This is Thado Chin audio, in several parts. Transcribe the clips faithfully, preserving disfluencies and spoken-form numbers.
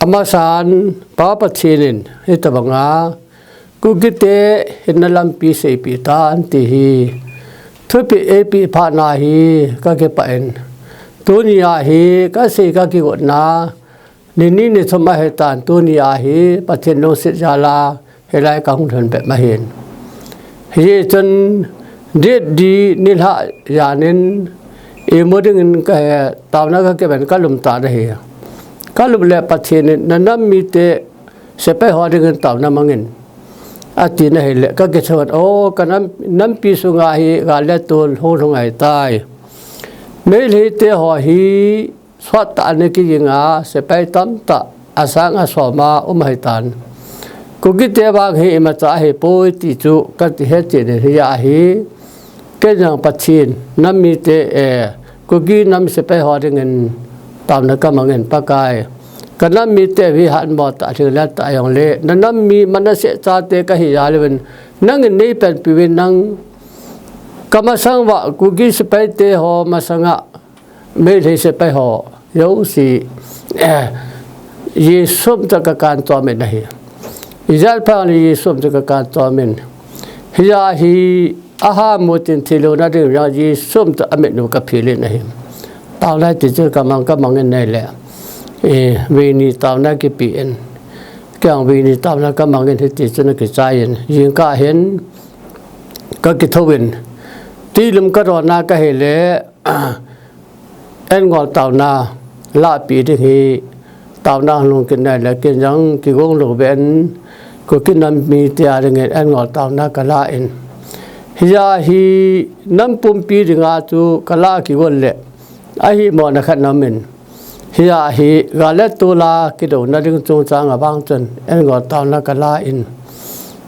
Amasan, Pa Pathen in hitabanga Kukite hinna lampi seipeh tan ti hi thupeh eipeh phat na hi kakipah in, tunia hi kasei kakigotna ni ni ni thum ahitan, tunia hi Pathen lungset jal'a hilai kahung lhun bep ahin. Hijeh chun date di nilhah jan in imu dingin kahe, taona kakipah in kalum tan ahi. Kalum le Pathen in, "Nanam mite sepai ho dingin taona mangin," ati na hile, kakithou in, o, kanam, nampi sunga hi gal le tol hung lhung ahitai. Meitei te ho hi sot tah a ana kiging a, sepai tamtah asang asoma um ahitan. Kukite vang hi imacha ahipoi ti chu kati hetchen in, hijeh hin kei jong Pathen, nam mite, eh, Kuki nam sepai ho dingin taona kamangin, Pakai, kanam mite hi hatmo tah, lhinglel tah jongle, nanam mi Manasseh chate kahi jal uvin, nangin neipanpi uvin, nang kamasang uva Kuki sepai te ho masanga Meitei sepai ho jouse, eh, Jesu min tah kakan chomin ahi. Ijat phat le Jesu min tah kakan chomin. Hijeh hin aha mutin thilou na ding jong Jesu min tah amin u kaphilin ahi. Taona ti chu kamang, kamangin ahile, eh, veini taona kipen. Kei jong veini taona kamangin hiti chun akichai in. Jingkah hin kakithou in. Tilum kadon a kahile, An ngol taona lahpi ding hi, taona lungkit na le kei jong kigong lou ven, Kuki nam mite a dingin an ngol taona kalan. Hijeh hin nam pumpi dinga chu kalah kigong le, ahimo na khat namin. Hijeh hin gal le tol a kidouna ding chungchang a vang chun an ngol taona kalan.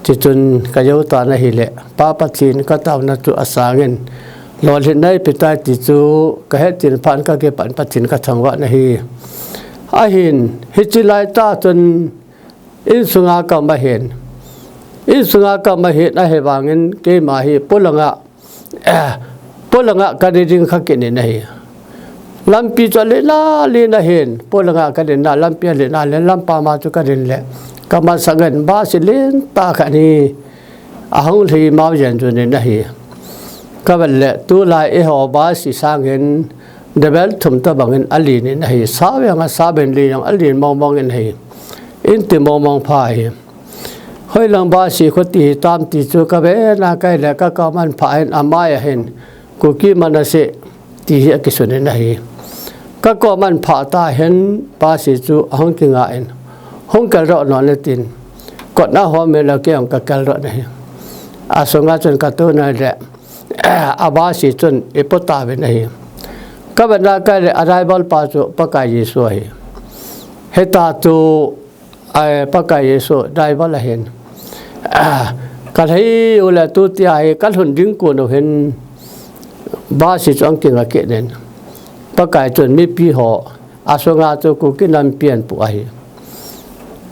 Tichun kajou tan ahile, Pa Pathen kataona chu asangin, lolhinna eipe tai ti chu kahet chin phat in kakipah in Pathen kathangvah in ahi. Ahin, hiche laitah chun insunga kaum ahin. Insunga kaum ahin ahivangin keima hi polanga, eh, polanga kadi ding kha kit in ahi. Lampi chu alen alen ahin, polanga kadi na lampi alen alen, lampam a chu kadin le, kamasang in bus len tah khat hi ahung lhi mau jen jun in ahi. Kavet le, tulai eiho bus sangin double thum tobangin alen in ahi. Sao jong asao in, len jong alen mong mong in ahi. Inti mong mong pha ahi. Hoilang bus kho ti hitam ti chu kavet na kahi le, kakom ahin pha in amai ahin, Kuki Manasseh ti hi akisun in ahi. Kakom ahin pha ta hin bus chu ahung kinga in, hung keldoh non le tin, kotna hom in la kei jong kakeldoh in ahi. Asunga chun katou na le, a bus chun eipoh tauvin ahi. Kavet na kahi le, a driver pa chu Pakai Jesu ahi. Hita chu, ai, Pakai Jesu driver ahin. Ah, kalhai u le tuti a hi kalhun ding kon u hin bus chu ahung kinga kit in. Pakai chun mipi ho, asunga chu Kuki nampi ahin pu ahi.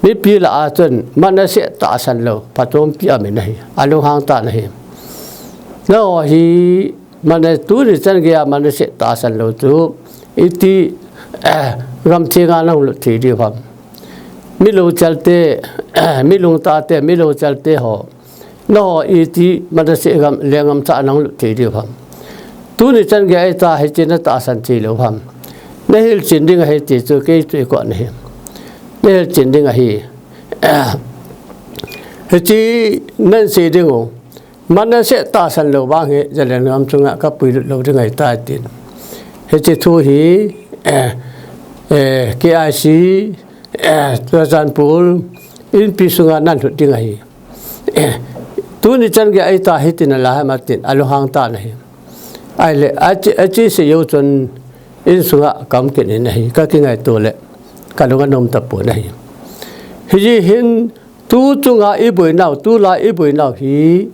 Mipi lah a chun Manasseh tahsan lou, phatchompi amin ahi. Alunghang tan ahi. Nangho hi Mana-, tuni chan geiya Manasseh tahsan lou chu, iti, eh, gamtheng a nahung lut thei diu ham. Mi louchal te, eh, mi lungtah te, mi louchal te ho. Nangho iti Manasseh gam, lenggam chah a nahung lut thei diu ham. Tuni chan geiya ita hiche natahsan thei lou ham. Nahilchen ding ahi ti chu kei chu eikou nahi. Nahilchen ding ahi. Hiche nasei ding u. Manasseh tahsan lou vang hi, Zalengam chunga kapuilut lou ding ahitai tin. Hiche thu hi, eh, eh, K I C, eh, Churachandpur, inpi sunga nalut ding ahi. Eh, tuni chan geiya ita hiti nalai ham atin, alunghang tan ahi. Ahile, ache, ache sei jou chun insunga kaum kit in ahi, kakingaito le, kalung anom tapon ahi. Hijeh hin, tu chunga iboinau, tulai iboinau hi,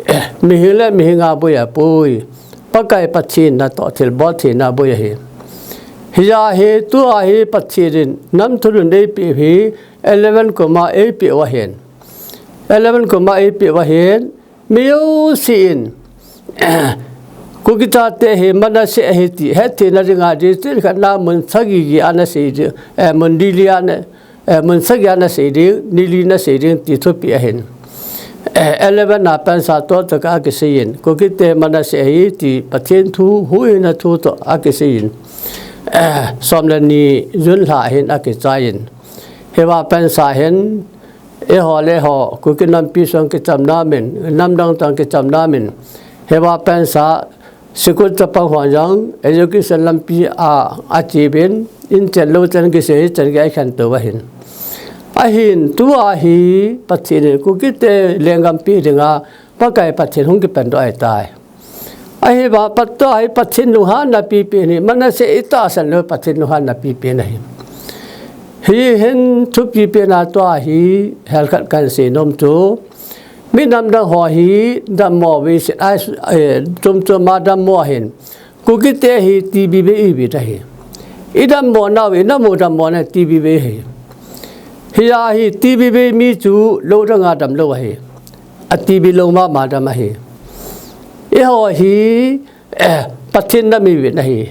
eh, mihing le mihing a boi apoi. Pakai Pathen natoh thilbol theina boi ahi. Hijeh hin, tua hi Pathen in nam thulhun eipeh hi, eleven comma eipeh u ahin. Eleven comma eipeh u ahin, mi jousen, Kuki chate hi Manasseh ahi ti hetthei na dinga, district khat na mun sagi gi a nasei di, eh, mun li li a na, eh, mun sagi a nasei ding, ni li nasei ding ti thupi ahin. Eh, eleven a pensa toh tah a kiseiyin, Kukite Manasseh ahi ti Pathen thu, huhhingna thu toh akiseiyin. Eh, som le ni June lha hin akichaiyin. Hiva pensa hin, eiho le eiho, Kuki nampi sung kichamna min, namdang tang kichamna min. Hiva pensa, Sikul chapang ho jong, education lampi a, achievement, in chen lou chen kisei, chen kisei khen tou ahin. Ahin, tua hi, Pathen in Kukite lenggam pi dinga, Pakai Pathen hung kipan doh ahitai. Ahi ba, pat tua hi Pathen lunghanna pipen hi, Manasseh itahsan lou Pathen lunghanna pipen ahi. Hihen thupi pena tua hi, helkhat kahin seinom chu, Mi namdang ho hi dammo vei set a, eh, chom chom a dammo ahin. Kukite hi T B V ivet ahi. Idammo nau, inamu dammo na T B V ahi. Hia hi T B V mi chu lou dang a dam lou ahi. A T B lou mama dam ahi. Eiho hi, eh, Pathen nam ivet ahi.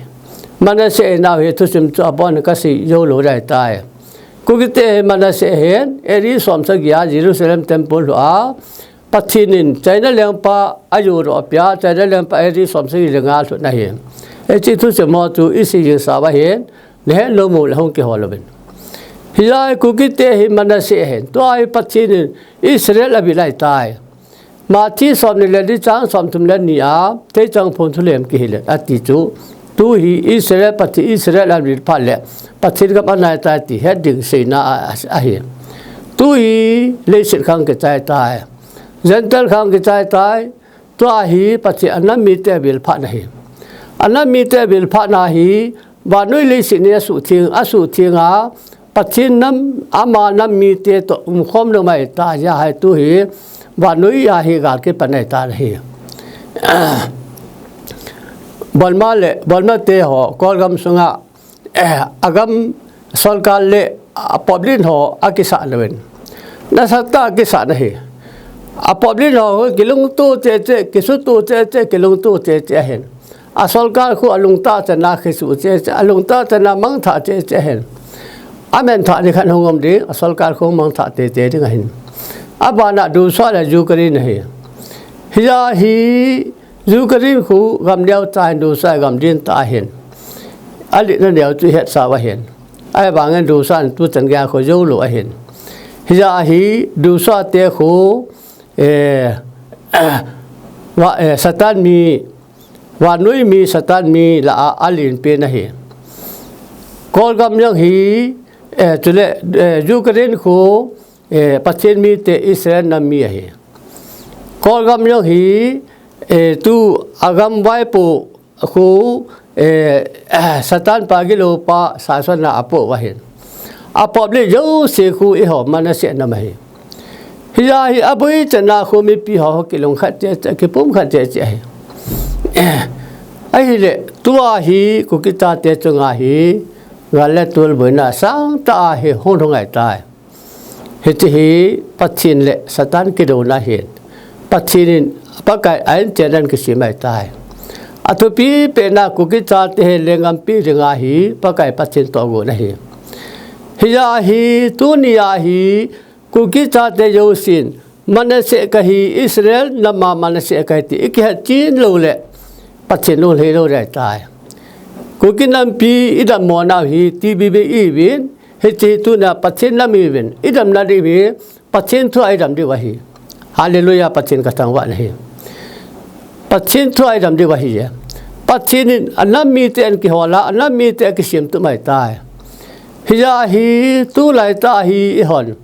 Manasseh nau hi thusim chu abon kasei jou lou dai tai. Kukite hi Manasseh hin, A D som sagi a Jerusalem temple lhung a, Pathen in China lengpa ajo doh pia, China lengpa A D som sagi le nga lhun ahi. Hiche thusim ho chu isei jing sau ahin, nahet nom uleh hung kihol uvin. Hia hi Kukite hi Manasseh ahin, tua hi Pathen in Israel avet ahitai. Matthew som ni le li chang som thum le ni a, Teichang phung thulem kihil e, ati chu. Tu hi Israel, Pathen Israel avet phat le, Pathen gam anai tai ti het ding seina a, a, ahi. Tu hi leiset khang kichai tai. Gentile khang kichai tai. Tua hi Pathen anam mite avel phatna ahi. Anam mite avel phatna hi, vannoi leiset ni asuhtheng, asuhtheng a, Pathen nam, ama nam mite toh umkhom lou mai ta, hia hi tu hi, vannoi a hi gal kipan ahitai. Burma le, Burma te ho, Kawlgam sunga, eh, agam sorkar le, a public ho, akisah louvin. Nasatah a kisahna ahi. A public ho, kilungto cheche, kisuto cheche, kilungto cheche ahin. A sorkar khu alungtah chana kisuh cheche, alungtah chana mangthah cheche ahin. Amen thah ni khat hung um ding, a sorkar khu mangthah tete ding ahin. Abana Russia le Ukraine ahi. Hia hi Ukraine khu gam neocha ahin, Russia gam dintah ahin. Alitna neo chu ihet sau ahin. Ahivangin Russia in tuchan geiya khu jou lou ahin. Hia hi Russia te khu, eh, va, eh, Satan mi, vannoi mi Satan mi lah a alen pen ahi. Kawlgam jong hi, eh, chule, eh, Ukraine khu, eh, Pathen mite Israel nam mi ahi. Kawlgam jong hi, eh, tu agam vaipo khu, eh, Satan pa gilou pa sasana apo u ahin. A public jouse khu eiho Manasseh nam ahi. Hia hi aboi chana khu mipi ho kilungkhat cheche, kipumkhat cheche ahi. Ahile, tua hi Kuki chate chunga hi, gal le tol boina sangtah a hi hung lhung ahitai. Hiche hi Pathen le Satan kidouna ahin. Pathen in Pakai a-in chendan kisem ahitai. Athupi pena Kuki chate hi lenggam pi dinga hi Pakai Pathen tohgon ahi. Hia hi tunia hi Kuki chate jousen Manasseh kahi, Israel nama Manasseh kahi ti ikihet chen lou le Pathen lunglhai lou ding ahitai. Kuki nampi idammo nau hi T B V ivet, hiche tunia Pathen nam ivet, idamna diu hi Pathen thua idam diu ahi. Hallelujah, Pathen kathangvah nahi. Pathen thua idam diu ahi e. Pathen in anam mite ahin kihol a, anam mite akisem tup ahitai. Hia hi tulaitah hi eihon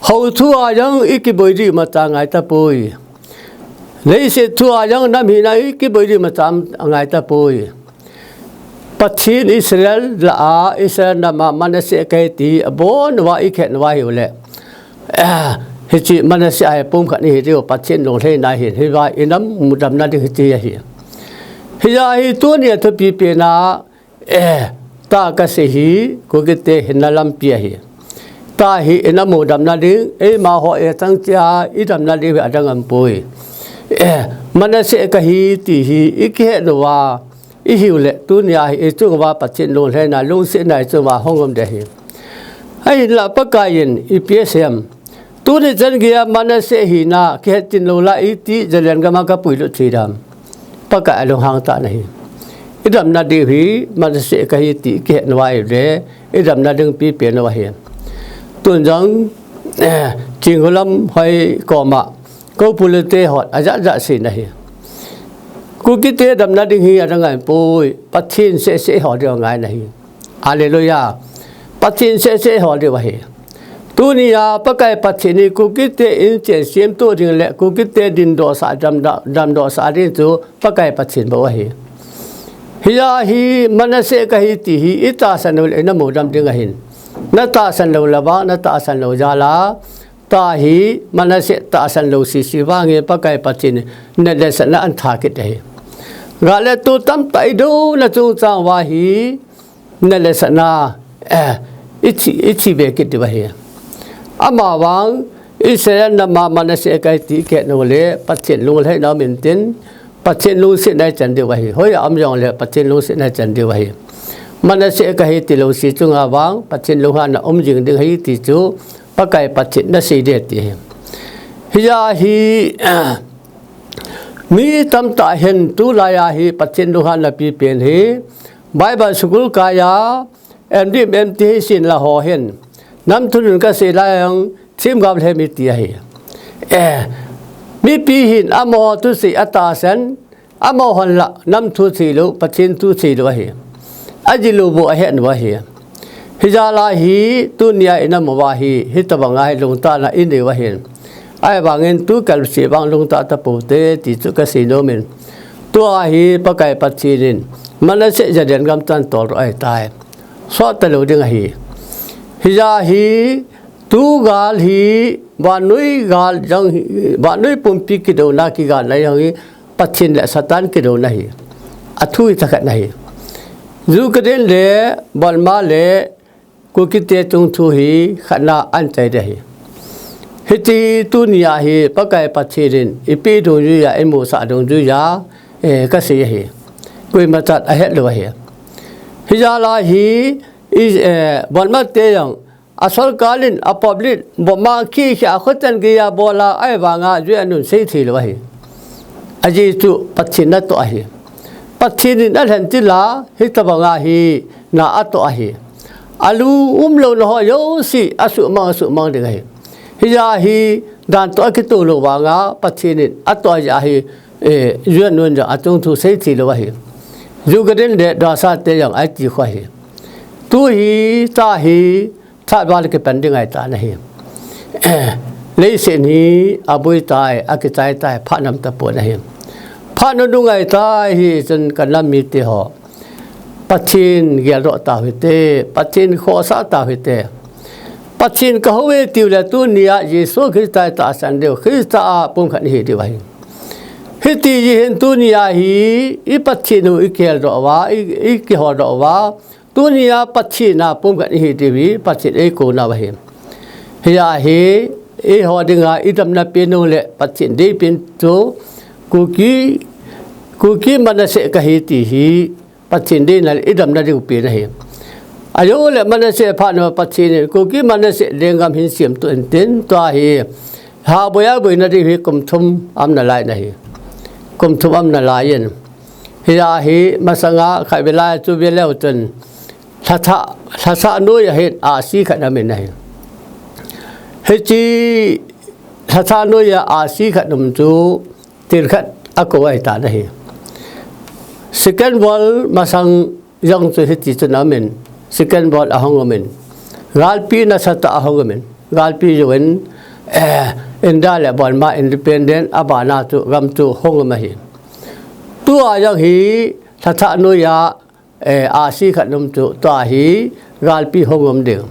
Hou thua jong ikiboi ding imacha angai tapoi. Leiset thua jong nam hina ikiboi ding imacha angai tapoi. Pathen Israel lah a, Israel nama Manasseh kahi ti abon uva ikihet uva hiu le. Ah, hiche Manasseh a hi pumkhat ihi diu, Pathen lunglhaina ahin, hiva inam mudamna ding hiche ahi. Hia hi tunia thupi pena, Eh, tua kasei hi, Kukite hinna lampi ahi. Tua hi ina mudamna ding, eima ho echang cheh a idamna ding hi adang aumpoi. Eh, Manasseh kahi ti hi, ikihet uva, ihiu le, tunia hi, ichung uva Pathen lunglhaina, lungsetna ichung uva hung um ding ahi. Ahinlah Pakai in ipi asei em? Tuni chan geiya Manasseh hina kihet tin lou lai iti Zalen gam a kapui lut thei dem? Pakai alunghang tah in ahi. Idamna diu hi Manasseh kahi ti kihet nau ahile, idamna ding pipen u ahi. Tun jong, eh, Chinghulam hoi koma, Koupule te hon ajat jat sei in ahi. Kukite damna ding hi adang ngai poi, Pathen seh seh ho ding ngai in ahi. Hallelujah. Pathen seh seh ho ding ahi. Tunia Pakai Pathen in Kukite inchen semtoh ding le Kukite dindoh sah dam, dam, damdoh sah ding chu Pakai Pathen bou ahi. Hijeh a hi Manasseh kahi ti hi itahsan lou le ina mudam ding ahin. Natahsan lou le vang, natahsan lou jal a, tua hi Manasseh tahsan lou sese vangin Pakai Pathen in nat le satna ahin tha kit ahi. Gal le tol tamtah idouna chungchang uva hi nat le satna, eh, ithi, ithi be kit diu ahi. Amavang Israel nam a Manasseh kahi ti kihet nau le Pathen lunglhaina um intin, Pathen lungsetna ichan diu ahi. Hoiya um jongle Pathen lungsetna ichan diu ahi. Manasseh kahi ti lou se chunga vang Pathen lunghanna um jing ding ahi ti chu Pakai Pathen in asei ding ati ahi. Hijeh a hi, mi tamtah hin tulai a hi Pathen lunghanna pipen hi Bible school kai a, M D M T H sin la ho hin, namthu nun kasei lai jong themgao lhem iti ahi. Eh, mipi hin amaho thusei atahsan, amahon la namthu thei lou, Pathen thu thei lou ahi. Ajilou bou ahet u ahi. Hijeh a hi, tunia ina mu uva hi, hitobang a hi lungtahna inei u ahin. Ahivangin tu kalse vang lungtah tapou te ti chu kasei nom in. Tua hi Pakai Pathen in Manasseh Zalen gam chan toldoh ahitai. Sot talou ding ahi. Hijeh a hi, tu gal hi, vannoi gal jong hi, vannoi pumpi kidouna kigalna jong hi, Pathen le Satan kidouna ahi. Athu hi thakhat na ahi. Ukraine le Burma le Kukite chung thu hi khatna ahin chai ding ahi. Hiti tunia hi Pakai Pathen in ipi dungjuiya, imusah dungjuiya, eh, kasei ahi. Koima chan ahet lou ahi. Hijeh a hi, i, eh, Burma te jong, asorkar in, a public, bomb a khi khi a khoten geiya bol a, ahivanga U N un seithei lou ahi. Ajeh chu Pathen natoh ahi. Pathen in alhen til a, hitobang a hi na atoh ahi. Alu umlouna ho jouse asuhmang, asuhmang ding ahi. Hijeh a hi dan toh akitoh lou vanga Pathen in atoh ahi, eh, U N un jong achung thu seithei lou ahi. Ukraine le Russia te jong aiti kho ahi. Tu hi, ta hi, Tha val kipan ding ahitai ahi. Leiset hi aboi tai, akichai tai, phat nam tapon ahi. Phat nung ding ahitai, hichun ka nam mite ho. Pathen geldoh tau hite, Pathen khohsah tau hite. Pathen kahou e tiu le tunia Jesu Christa tahsan diu, Christa a pumkhat ihi diu ahi. Hiti jeh hin tunia hi, i Pathen u i kigeldoh uva, i, i kiholdoh uva, Tunia Pathen a pumkhat ihi diu hi, Pathen eikou nau ahi. Hijeh a hi, eiho dinga idamna pen u le Pathen deipen chu, Kuki, Kuki Manasseh kahi ti hi, Pathen deina le idamna diu pen ahi. Ajou le Manasseh phat nung Pathen in, Kuki Manasseh lenggam hin semtoh intin, tua hi, ha boiya boina diu hi kum thum aum nalai ahi. Kum thum aum nalai in. Hijeh a hi masanga khat ve lai chu ve leu chun lhasa, lhasa noiya hin ahsi khat aum in ahi. Hiche lhasa noiya ahsi khat um chu thil khat akou ahitan ahi. Second World masang jong chu hiti chun aum in, Second World ahung um in, galpi nasatah ahung um in, galpi jouvin, eh, India le Burma independent abana chu gam chu hung um ahi. Tua jong hi lhasa noiya, eh, ahsi khat um chu tua hi galpi hung um ding.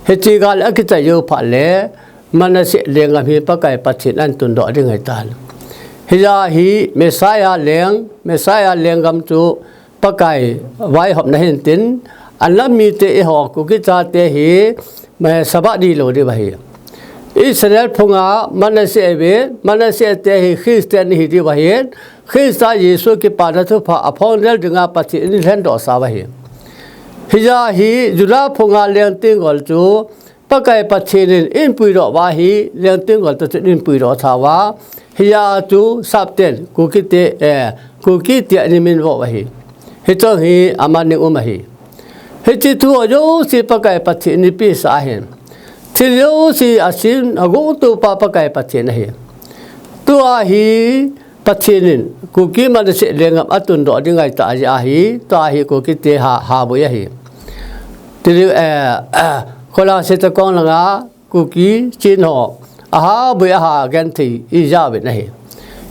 Hiche gal akichai jou phat le Manasseh lenggam hi Pakai Pathen ahin tundoh ding ahitan. Hijeh a hi Messiah leng, Messiah lenggam chu Pakai vaihopna hintin, anam mite eiho Kuki chate hi, ma, Sabbath ni lou diu ahi. Israel phunga Manasseh ve, Manasseh te hi Christian ihi diu ahi, Christa Jesu kipana thupha aphonglel dinga Pathen in lhendoh sau ahi. Hijeh a hi Judah phunga leng tenggol chu, Pakai Pathen in eipuidoh uva hi, Lengting gol toh chun eipuidoh tha uva, hia chu sapten, Kuki te, eh, Kuki tia eimin uva hi. Hiche hi amaning um ahi. Hiche thu jouse Pakai Pathen in eipeh sa ahin. Thil jouse asem agongtou pa Pakai Pathen ahi. Tua hi Pathen in Kuki Manasseh lenggam atundoh ding ahi tah jeh ahi, tua hi Kuki te ha, haboi ahi. Tili, eh, eh, Kholang Settakong langa Kuki Chin ho, ahaboi aha genthei ijat uvin ahi.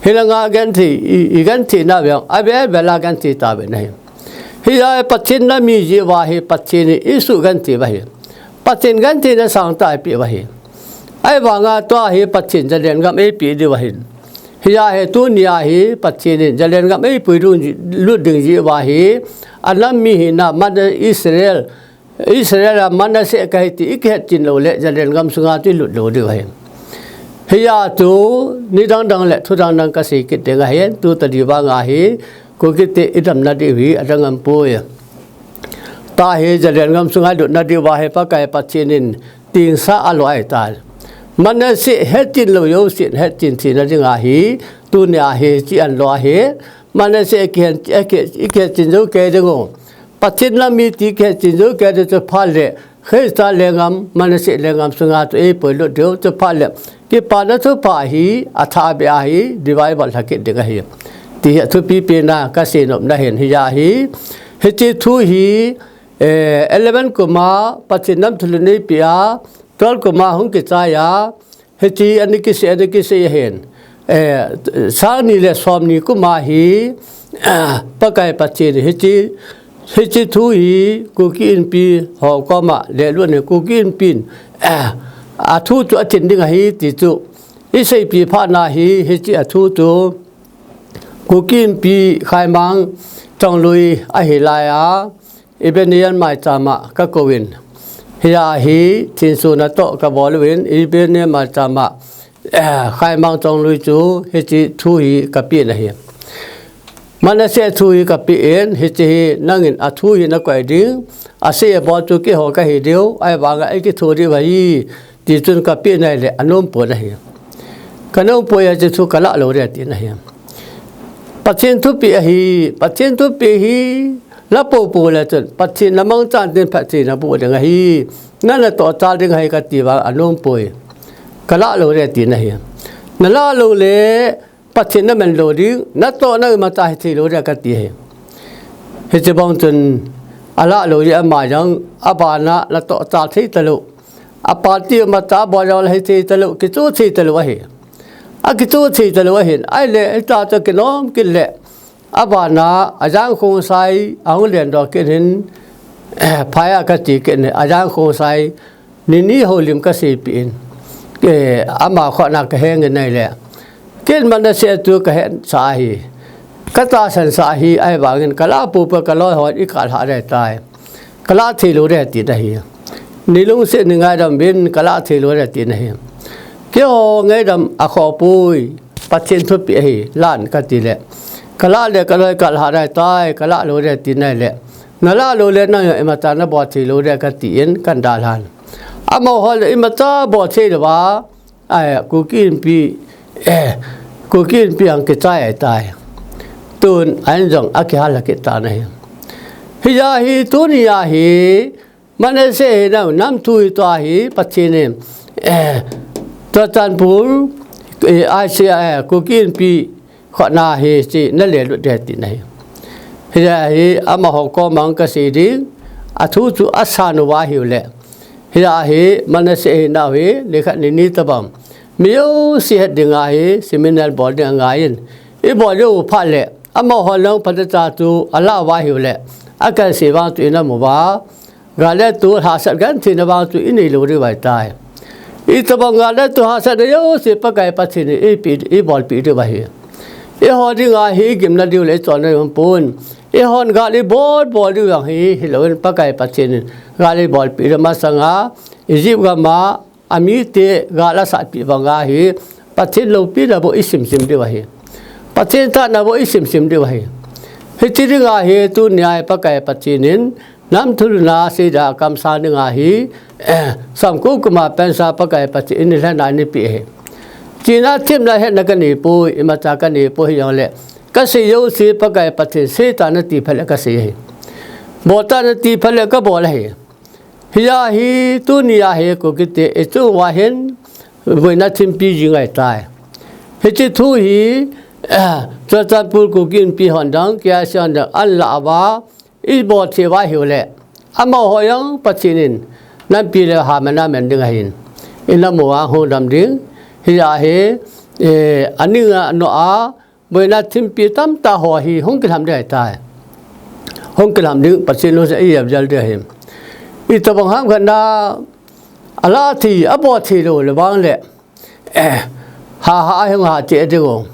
Hilanga genthei, i, igenthei nau vang, avel vel a genthei tauvin ahi. Hia Pathen nam mi jeh uva hi Pathen in eisugenthei uva hi. Pathen gentheina sangtah eipeh uva hi. Ahivanga tua hi Pathen Zalen gam eipeh diu ahin. Hia hi tunia hi Pathen in Zalen gam eipuilut ding jeh uva hi. Anam mi hina Mana-, Israel, Israel a Manasseh kahi ti ikihet chin lou le Zalen gam sunga chu ilut lou diu ahi. Hia chu nidang dang le thu dang dang kasei kit ding ahin, tu tadi vang ahi, Kuki te idamna diu hi adang aum poi. Tua hi Zalen gam sunga ilutna diu ahi, Pakai Pathen in tingsa alo ahitai. Manasseh hetchin lou jousen hetchin theina ding ahi, tunia hi hiche anlo ahi, Manasseh kihen, ki, kihetchin jou kei ding u. Pathen nam mi ti kihetchin jou kei ding chu phat le, Christa lenggam, Manasseh lenggam sunga chu eipuilut diu chu phat le. Kipana thupha hi, athah beh ahi, revival lha kit ding ahi. Ti hi athupi pena kasei nopna hin hia hi. Hiche thu hi, eh, eleven kum a, Pathen nam thulhut eipeh a, twelve kum a hung kichai a, hiche ana kisei, ana kisei ahin. Eh, sang ni le som ni kum a hi, Pakai Pathen hiche, hiche thu hi Kuki Inpi ho koma lelut in Kuki Inpi in, eh, athu chu achen ding ahi ti chu. Iseipi phat na hi, hiche athu chu Kuki Inpi Khaimang Chongloi ahi lai a, Ibenian maicham a kakouvin. Hia hi thinsona toh kabol uvin, Ibenian maicham a, eh, Khaimang Chongloi chu hiche thu hi kapeh in ahi. Manasseh thu hi kapeh in, hiche hi nangin athu hi nakoi ding, asei abol chu keiho kahi diu, ahivanga ikitho diu ahi, ti chun kapeh in ahile, anom pon ahi. Kanom poi a hiche thu kalah lou ding ati in ahi. Pathen thupeh ahi, Pathen thupeh hi la popo le chun, Pathen na mangchan tin phatthei naboh ding ahi, na natoh chal ding ahi kati vang anom poi. Kalah lou ding ati in ahi. Nalah lou le, Pathen naman lou ding, natoh na imacha hithei lou ding kati ahi. Hiche bang chun, alah lou ding ama jong, abana natoh chal thei talou. A party imacha abol jong le hithei talou, kichu thei talou ahi. Akichu thei talou ahin, ahile, hita chu kinom kit le. Abana, a Jangkhong Sai, ahung lendoh kit in, phai a kati kit in, a Jangkhong Sai, Nini houlim kaseipeh in, eh, ama khut na kaheng in ahile. Ken Manasseh chu kahetsa ahi. Katahsan sa ahi, ahivangin kalah popo kaloi hon ikal hah ding ahitai. Kalah thei lou ding ati in ahi. Nei lungset nei ngaidam uvin kalah thei lou ding ati in ahi. Keiho ngaidam akhoh poi. Pathen thupeh ahi, lah in kati le. Kalah le kaloi kal hah ding ahitai, kalah lou ding ati in ahile. Nalah lou le nang jong imacha nabol thei lou ding kati in kahin dalhan. Amaho le imacha bol thei lou va, ai, Kuki Inpi, eh, Kuki Inpi ang kichai ahitai. Tun, ahin jong akihal kit tan ahi. Hia hi, tunia hi, Manasseh hi nang, nam thu hi tua hi, Pathen in, eh, Churachandpur, eh, I C I, eh, Kuki Inpi, khut na hiche nalelut ding ati in ahi. Hia hi amaho koma kasei ding, athu chu asan uva ahiu le. Hia hi Manasseh hi nau hi, nikhat nini tabang. Mi jouse het ding ahi, seminar bol ding angai in. Ibol jou phat le, amaho lang phatecha chu alah uva ahiu le. Akal sei vang chu inam uva. Gal le tol hahsat gentheina vang chu inei lou diu ahitai. Itobang gal le tol hahsatna jouse Pakai Pathen in eipeh, eibolpeh diu ahi. Eiho dinga hi igimna diu le icholna diu aum pon. Eihon gal ibol bol diu jong hi, hilouvin Pakai Pathen in gal eibolpeh diu masanga, Egypt gam a, amite gal asatpeh banga hi, Pathen loupina bou isim sim diu ahi. Pathen thatna bou isim sim diu ahi. Hiche dinga hi tunia hi Pakai Pathen in Namthulun a seida kamsang ding ahi, eh, samkum kum a pensa Pakai Pathen in lhenna eipeh ahi. Chihna themna hetna kanei poi, imacha kanei poi hijongle, kasei jouse Pakai Pathen seita nati phat le kasei ahi. Bolta nati phat le kabol ahi. Hijeh hin tunia hi Kukite ichung uva hin boina thempi jing ahitai. Hiche thu hi, eh, Churachandpur Kuki Inpi hon jong, K I C hon jong, ahin lah uva, ibol thei uva ahiu le, amaho jong Pathen in nampi le hamena amen ding ahin, inam uva hung dam ding. Hijeh hin, eh, aning a noh a, boina thempi tamtah ho hi hung kilham ding ahitai. Hung kilham ding, Pathen lungset a ijep jel ding ahi. Itobang ham khat na, alah thei, abol thei lou le vang le, eh, ha ha a hung ha cheh ding u.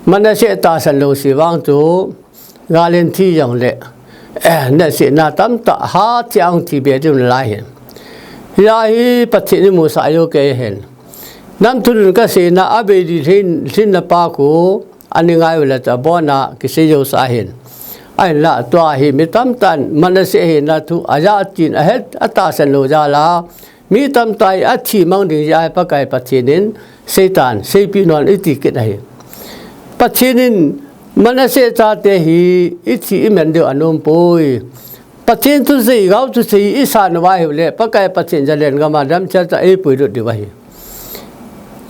Manasseh tahsan lou se vang chu, gal in thi jongle, eh, nasehna tamtah ha thi a hung thi be ding nalai ahi. Hijeh hin Pathen in musah jou kei hen. Namthulun kaseina a bei di lhin, lhinna pa khu, ani ngai u le tabona kisei jou sa ahin. Ahinla tua hi mi tamtah in Manasseh hina thu aja tin ahet, atahsan lou jal a, mi tamtah hi athi mang ding jeh a hi Pakai Pathen in Satan, seipeh non iti kit ahi. Pathen in Manasseh chate hi ithi imen diu anom poi. Pathen thusei, gao thusei isan uva ahiu le, Pakai Pathen jalen gam a damsel tah a eipui lut diu ahi.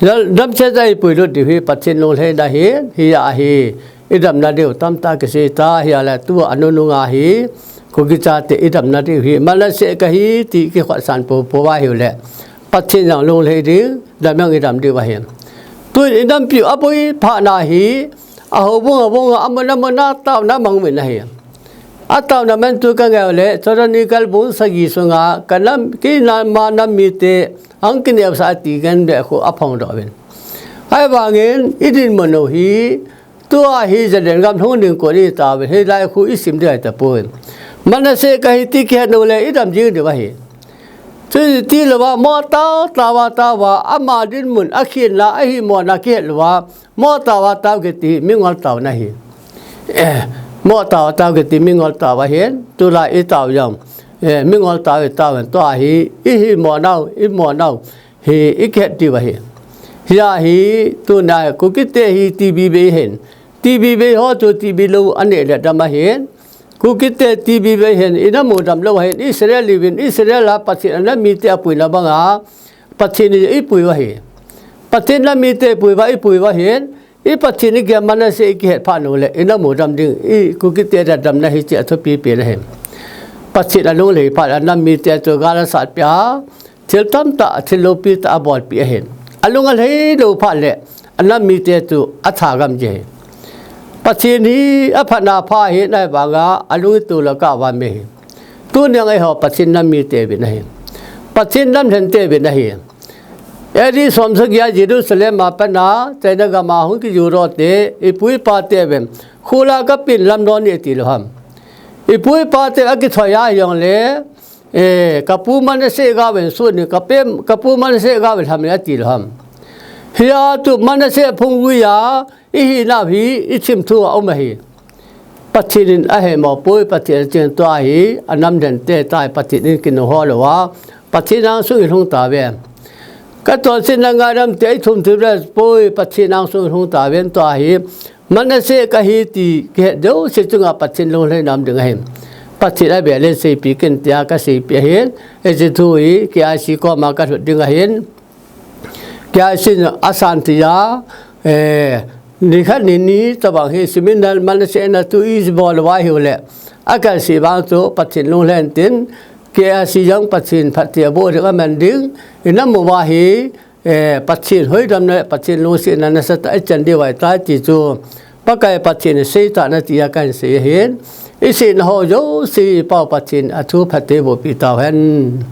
Jal-, damsel tah a eipui lut diu hi Pathen lunglhaina ahi, hijeh a hi idamna diu tamtah kisei ta, hijeh a le tua nunung a hi, Kuki chate idamna diu hi, Manasseh kahi ti kikhohsah pou pou uva ahiu le, Pathen jong lunglhai ding, dam jong idam diu ahi. Tun inampiu aboi phat na hi, a houbung a bung a, amun amun a taona mang uvin ahi. Ataona man chu kangaiu le, Thessalonical bung sagi sunga, kanam, kei nam a nam mite, ahung kineosah e ti ngen beh khu aphongdoh uvin. Ahivangin, idinmun u hi, tua hi jalen gam lhung ding kon itauvin, hilai khu isim ding ahitapoi. Manasseh kahi ti kihet u le, idam jing diu ahi. Chuti louva, mo tao, tao a, tao a, ama dinmun, akhenna, ahimona kihet louva, mo tao a tao kiti hi mingol taona ahi. Eh, mo tao a tao kiti mingol tao ahin, tulai itao jong, eh, mingol tao itao ahin, tua hi, ihimo nau, imo nau, hi ikihet diu ahi. Hijeh hin, tuna Kukite hi T B bei ahin. T B bei ho chu T B lou aneh le dam ahin. Kukite T B bei ahin, inam u dam lou ahin, Israel iuvin, Israel a Pathen a nam mite apuina banga, Pathen in ipui u ahi. Pathen nam mite ipui uva, ipui u ahin, i Pathen igel Manasseh ikihet phat u le, inam u dam ding, i Kukite damna hiche athupi pen ahi. Pathen alunglhai phat a nam mite chu gal asat peh a, thil tamtah, thil loupi tah abolpeh ahin. Alung alhai lou phat le, anam mite chu athagam ji ahi. Pathen hi aphatna pha ahi, ahivanga alung itol a kah uva um ahi. Tuni a eiho Pathen nam mite uvin ahi. Pathen lamlhen te uvin ahi. A D som sagi a Jerusalem a pat a, China gam a hung kijoh doh te, ipu ipa te uvin, khula kapin lam don ni ati lou ham. Ipu ipa te akithoi a hijongle, eh, kapu Manasseh gao in sut in, kape, kapu Manasseh gao in lham in ati lou ham. Hia tu Manasseh phung gui a, ihinau hi, ichim thu a um ahi. Pathen in ahemo poi, Pathen in tua hi, anam den te tai, Pathen in kinu ho lou a, Pathen angsung in hung tauve. Katonsot na ngaidam te ithum thim le poi, Pathen angsung in hung tauve, tua hi, Manasseh kahi ti kihet jouse chunga Pathen lunglhaina um ding ahi. Pathen in avel in seipeh kin tia kaseipeh ahin, hiche thu hi K I C koma kalhut ding ahin. K I C in asan tia, eh, nikhat nini tabang hi seminar Manasseh in atu ibol uva hiu le, akalse vang chu Pathen lunglhai in tin, K I C jong Pathen phatthei aboh ding aman ding, inam uva hi, eh, Pathen hoidamna, Pathen lungsetna nasatah a ichan diu ahitai ti chu, Pakai Pathen in seitah in ati a kahin sei ahin, isei na ho jouse Pau Pathen in athu phatthei boh peh tauhen.